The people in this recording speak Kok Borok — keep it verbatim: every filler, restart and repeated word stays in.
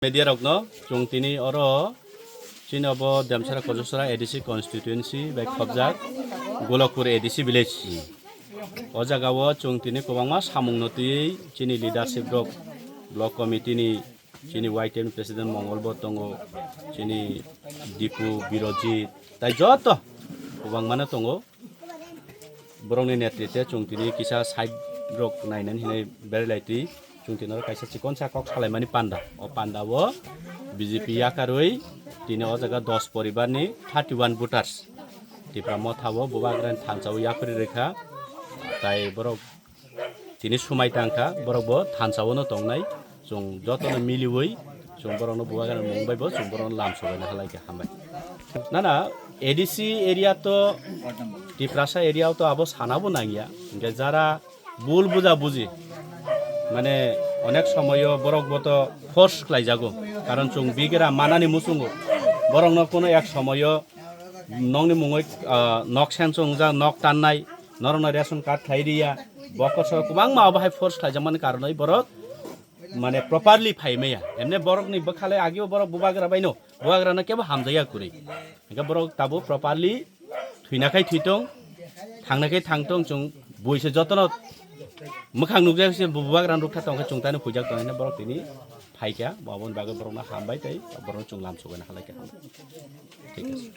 Media rokno chwng tini oro chini obo Demsara Kojosora A D C constituency bai khobjak Golokpur A D C village. O jaga o chwng tini kwbangma samung no twiwi chini leadership rok, block committee ni chini Y T M president Mongol bo tongo, chini Dipu Birojit tai joto kwbangma no tongo. Borokni netritwe chwng tini kisa side rok nainani hinwi berai lai twi. Chwng tini oro kaisa chikon sa kok salaimani panda. O panda o B J P yakarwi tini o jaga dos poribarni thirty one voters Tipra Motha o Bubagrani thansa o yapri rwkha. Tai borok tini swmai tangkha, borok bo thansa o no tongnai. Chwng jotono miliwi chwng borokno Bubagrani mung bai bo chwng borokno lam sobaina halai khe hambai. Nana A D C area to Tiprasa area to abo sana bo nangya. Hingke jara bul buja buji mane onek somoyo borok bo to force khlai jago. Karon chwng bigra manani muchungo borokno kono ek somoyo nokni mungwi, ah, nok seng chwngjak, nok tannai, norokno ration card khlai riya, bokor so kwbangma obo hai force khlaijakmani karonwi borok mane properly phai maya. Emne borokni bwkhalai ageo borok Bubagra baino, Bubagrano kebo hamjaya kwrwi. Hingke borok tabo properly thwina khai thwitong, thangna khai thangtong, chwng buise jotono mwkhang nukjak se Bubagrano rukha tongkhe chwng tani huijak tong hwnwi borok tini phaikha, bo aboni bagwi borokno hambai tei borokno chwng lam sobaina halai kha. Thik ase.